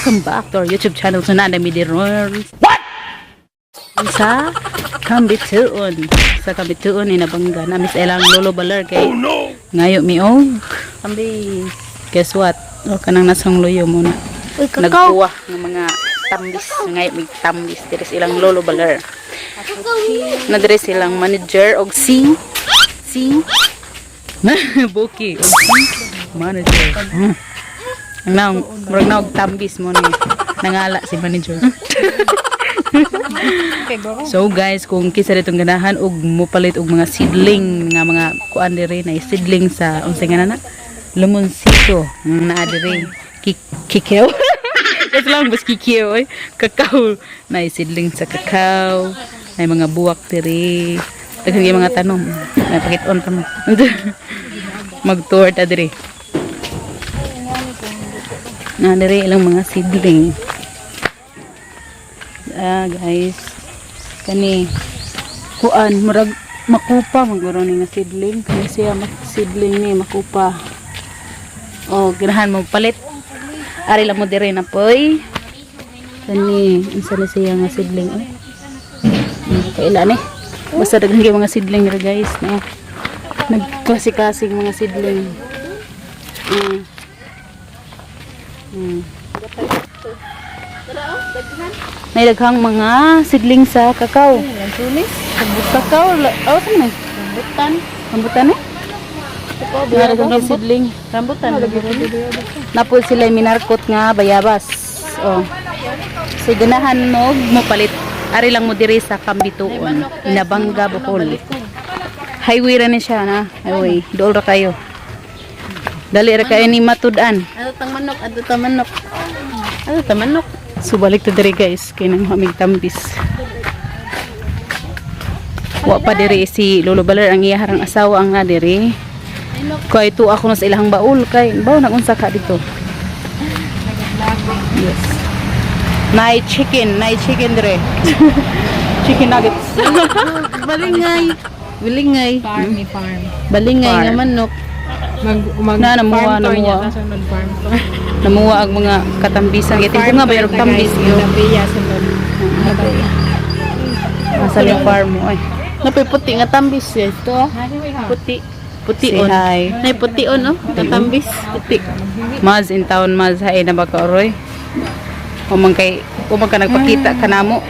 Welcome back to our YouTube channel. So naa mi diri what? Sa Kambituon. Sa Kambituon Inabanga. Na miss ilang Lolo Baler kay. Oh no. Ngayo mi og Tambis. Guess what? O kanang nasang luyo muna. Uy, kakao. Nagkuha ng mga tambis. Ngayo mig tambis diri sa ilang Lolo Baler. Na diri silang manager og si si Buki og si manager. Ang naong, murag naog tambis mo ni nangala si manager. So guys, kung kinsa ditong ganahan og mopalit og mga seedling nga mga kuan diri na seedling sa unsay nga na Limoncito naa diri. Kikeo. Kasi lang bas kikeo oy. Kakao na seedling sa kakao. May mga buwak diri. Daghan kay mga tanom. May pakit-on pa mo. Mag-tour ta diri. Na diri ilang mga seedling. Ah, guys. Kani kuan murag makupa maguro ni nga seedling. Kani siya seedling ni makupa. Oh, ganahan mo palit. Ari lang mo dire na poy. Kani unsa na siya nga seedling oy. Kaila ni. Basta daghan kay mga seedling ra, guys, no. Nagklase-klaseng mga seedling. May daghang mga seedling sa kakao. Lansunis. Kakao, oh, saan na? Rambutan. Rambutan eh? Mga daghang kay seedling. Rambutan. Napol sila minarkot nga bayabas. Oh. So ganahan mo mo palit. Ari lang mo diri sa Kambituon, Inabanga, Bohol. Highway ra ni siya na. Highway. Dool ra kayo. Dali ra kayo ni matud-an. Ano tang manok? Ano tang manok? Ano tang manok? So balik to diri, guys, kay nang aming tambis. Wa pa diri si Lolo Baler, ang iyaharang asawa ang nga diri. Kay tu ako na sa ilahang baul kay baw nagunsa ka dito. Yes. Nay chicken dire. Chicken nuggets. Balingay. Balingay. Farm ni farm. Balingay Farm. nga manok. Mag mag Na, namuha, farm tour niya namuha. tapos mag farm tour. Namuha ang mga katambisan kay tingko nga bayro tambis yo. Nabiya sunod. Nabiya. Asa yung farm mo ay. Napay puti nga tambis eh. Ito ah. Puti. Puti Say on. hi. Nay puti on oh. Nga tambis. Puti. Maz in town, Maz, hay na ba ka oroy? Umang kay umang ka nagpakita ka namo.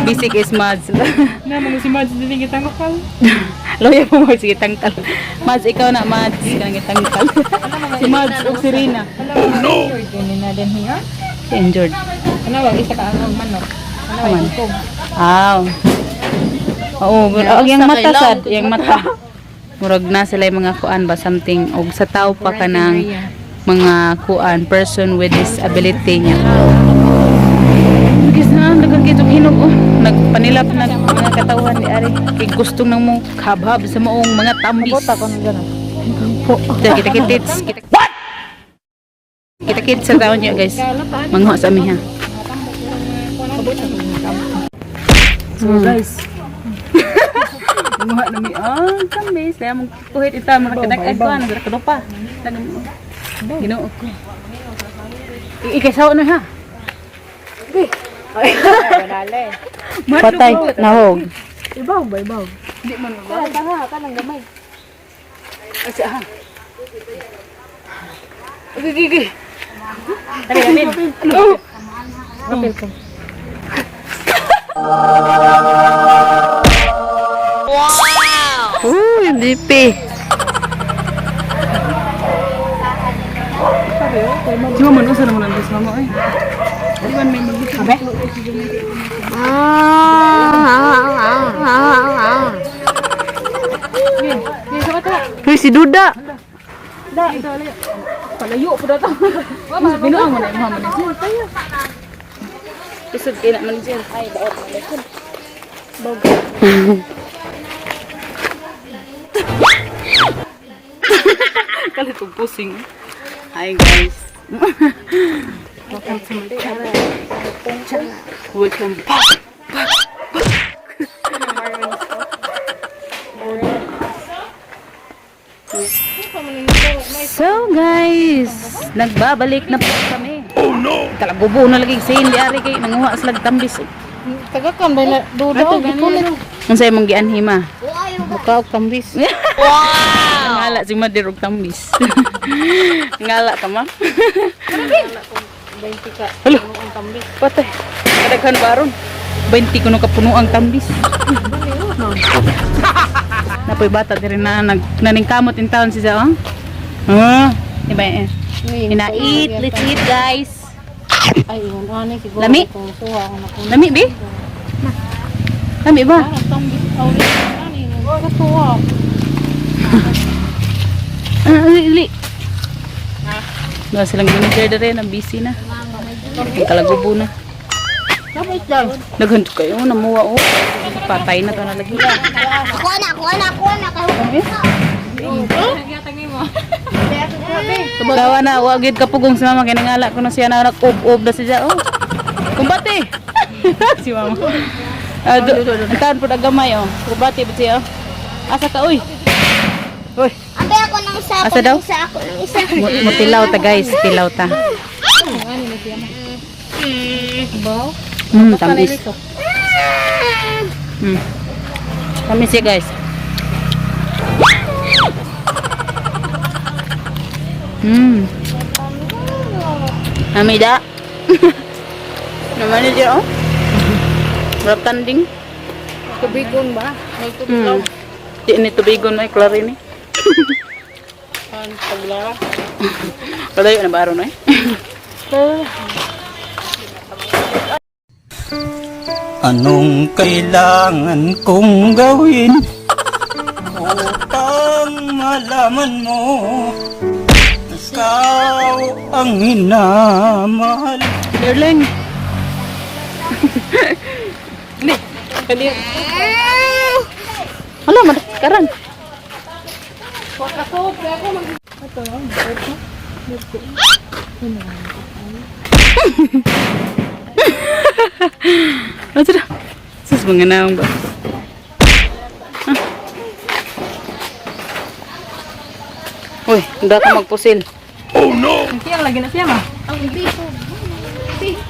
Basic is Maz. Na mga si Mads dili kitang kokal. Loya po mo sige tangkal. Maz, ikaw na Maz, kanang gitangkal. Si Maz ug si Rina. Oh no. Na din here. Si injured. Ano wag isa ka ang manok. Ano Aman. wag ikog. Aw. Oo, og yang mata sad, yang mata. Murag na sila yung mga kuan ba something og sa tao pa ka ng mga kuan person with disability niya. Gis na daghang kay itong hinog oh. Nagpanilap na mga katawhan ni ari. Kay gusto nang mo habhab sa maong mga tambis. Kita kita kita what? Kita kits sa taon niya, guys. Mangho sa ami ha. So guys, Manguha na mi ang tambis. Kaya mong kuhit ita mga kadag ko ano sa kadopa. Ginoo ko. Ikay sawa na ha. Patay. Nahog. Ibaw ba ibaw? Di man ba? Tara, kanang gamay. Ay, siya, ha. Igi, igi, igi. Tari, amin. Oh. Kapil ko. Uy, MVP. Si mama, unsa naman ang si mama, ay. Di man may mag Abe? Uy, si Duda. Palayo po dato. Binuang mo na yung mama ni sir. Isod kay na man sir. Ay, baot. Bog. Kalit og pusing. Hi guys. Welcome to my channel. Welcome back. Back. Back. So guys, nagbabalik na po kami. Oh no! Kalagubo na lagi sin di ari kay nanguha sila tambis. Tagakan ba na duda og gikulit. Unsa imong gianhi, ma? Buka og tambis. Wow! Ngala si Madir og tambis. Ngala ka, ma? 20 ka. Halo. Ang tambis. Patay. Kadaghan baron. 20 kuno kapuno ang tambis. Napoy bata diri na nag naningkamot in town si Sa. Ah, iba eh. Ina eat, let's eat, guys. Ay, ingon ani siguro. Lami? Kung suha ako na kuno. Lami bi? Lami ba? Ang tambis awli ani katuwa. Ah, ali, ali. Wala silang manager diri na busy na. Ang kalagubo na. Dapat daw. Daghan to kayo namuha oh. Patay na to na lagi. Ako na, ako na, ako na. Tawa na, wa gyud kapugong si mama kay nangala ko na siya na nag-ob-ob na siya oh. Kumbate. Si mama. Ah, do, ang taon po gamay oh. Kumbate ba siya? Oh. Asa ka oy? Oy, Abe ako ng isa, ako Asa daw? ng isa, ako ng isa. Mutilaw ta, guys, tilaw ta. Baw. Tamis. Tamis siya, guys. Amida. Naman ni siya, oh. Murag kanding. Tubigon ba? May tubig daw. Di ni tubigon may klaro ni. Ang paglara. Padayo na ba aron eh? Anong kailangan kong gawin upang malaman mo ikaw ang minamahal? Darling. Hindi. Kali. Wala man karan. Ano na? Sus, mga naong ba? Ah. Uy, hindi ka magpusil. Ang lagi na siya ma.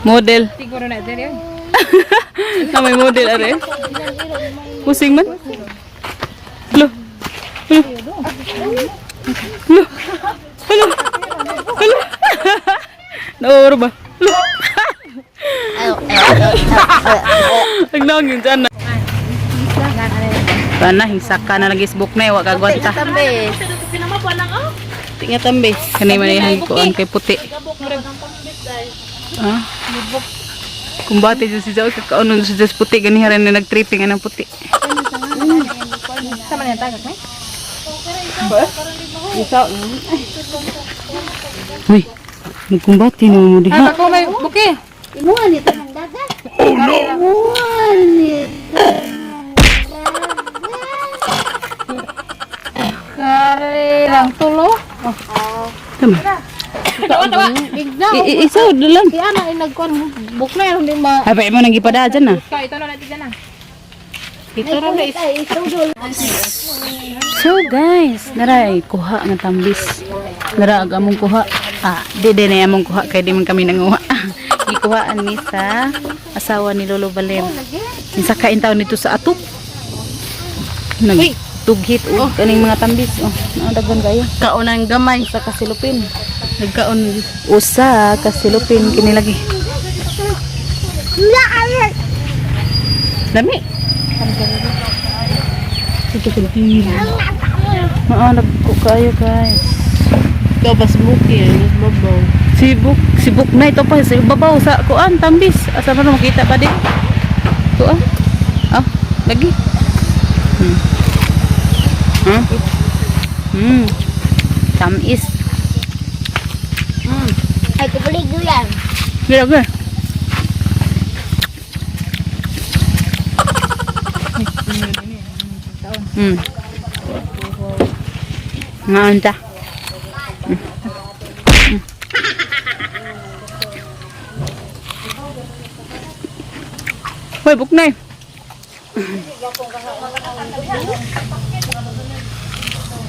Model. Siguro na diri. Oy. Na may model are. Pusing man. Lo. Lo. Lo. Lo. Lo. Nauro ba? Lo. Ang nangin dyan na. Pana, hingsaka na lagi isbok na eh, wa kagwanta. Tambis. Tinga tambis. Kanay man yung kuan kay puti. Ah? Kumbate dyan si Zao, kakaon si Zao puti, ganiha rin na nag-tripping anang puti. Sama na tagak ni. Uy, nagkumbate na mo diha. Ako may buki. Imuha nito ng dagat. Oh no! Imuha nito. Kare lang tulo. Tama. Tawa tawa. Igna. Isa, lang. Di ana ay nagkuan buk na hindi ma. Ay, pa mo nang gipada dyan ah. Ka ito na natin dyan ah. Ito ra na Ay, ito dul. So guys, naray kuha nga tambis. Nara ag among kuha. Ah, di di na among kuha kay di man kami nanguha. Gikuhaan ni sa asawa ni Lolo Valer. Kinsa kain taon nito sa atop. Nagtughit og kaning mga tambis. Oh, naadaghan kayo. Kaunang gamay. Usa ka silupin. Nagkaon Usa ka silupin kini lagi. Lami. Ito kunti. Oo, nagko kayo, guys. Ikaw bas buki, mas babaw. Sibuk, sibuk na ito pa sa babaw sa kuan tambis. Asa man makita pa din? Kuan. Ah, lagi. Huh? Tamis. Ay, kubulig yan. Grabe. Ngaon ta. Hoy, buknay.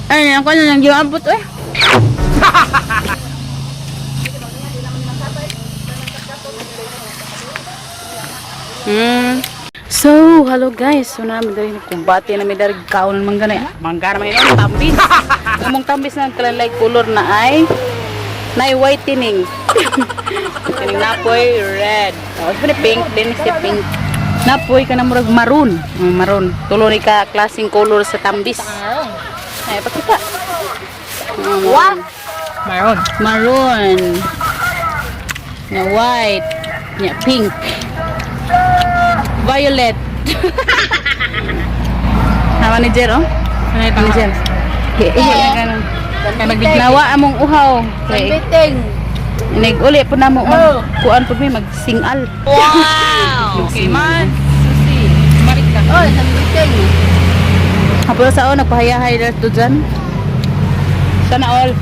Ay, ako na lang giabot eh. So, hello guys. So na mi diri kumbate na mi diri kaon ng mangga na. Mangga na may noon tambis. Among tambis na kalalay color na ay na whitening. Kining napoy red. Oh, pwede pink din si pink. Napoy ka na murag maroon. Maroon. Tulo ni ka klaseng color sa tambis. Ay, pakita. Wow. Maroon. Maroon. Na white. Nya pink. Violet. Na manager, oh. Manager. Ganun. Nawa among uhaw. Kay Biting. Inig uli po na mo mag kuan po mi magsingal. Wow! Okay man. Susi. Marik ka. Oh, sambiting. Hapon sa o nagpahayahay na to dyan. Sana all.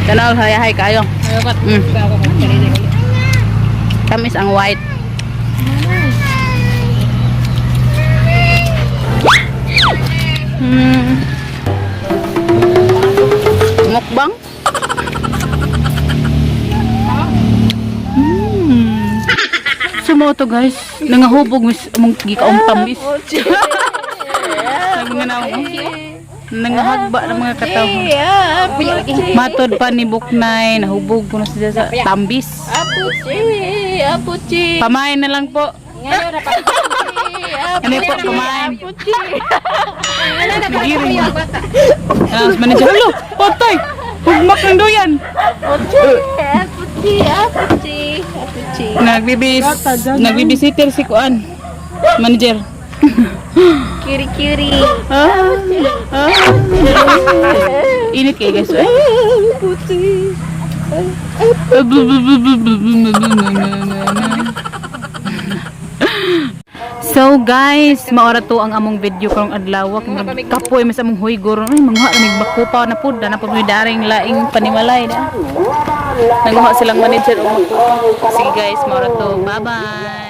Sana all hayahay kayo. Ayaw ka. Tamis ang white. Mukbang? Sumo to guys. Nangahubog mis among gikaong tamis. Mga na nangahagba ng mga katawhan. Matod pa ni Buknay, nahubog ko na siya sa tambis. Apuchi, apuchi. Pamain na lang po. Ano po, pamain. Nagiring. Alas manager, hello, patay. Hugmak ng duyan. Apuchi, apuchi, apuchi. Nagbibis, nagbibisitter si Kuan. Manager. Kiri kiri. Ah, ah. Init kayo guys. Eh. Apuchi. So guys, maora to ang among video karong adlaw. Kapoy mas among huygor. Ay, manguha na mig bakupaw na pud na pud mi daring laing panimalay na. Nanguha silang manager og makupa. Sige guys, maora to. Bye bye.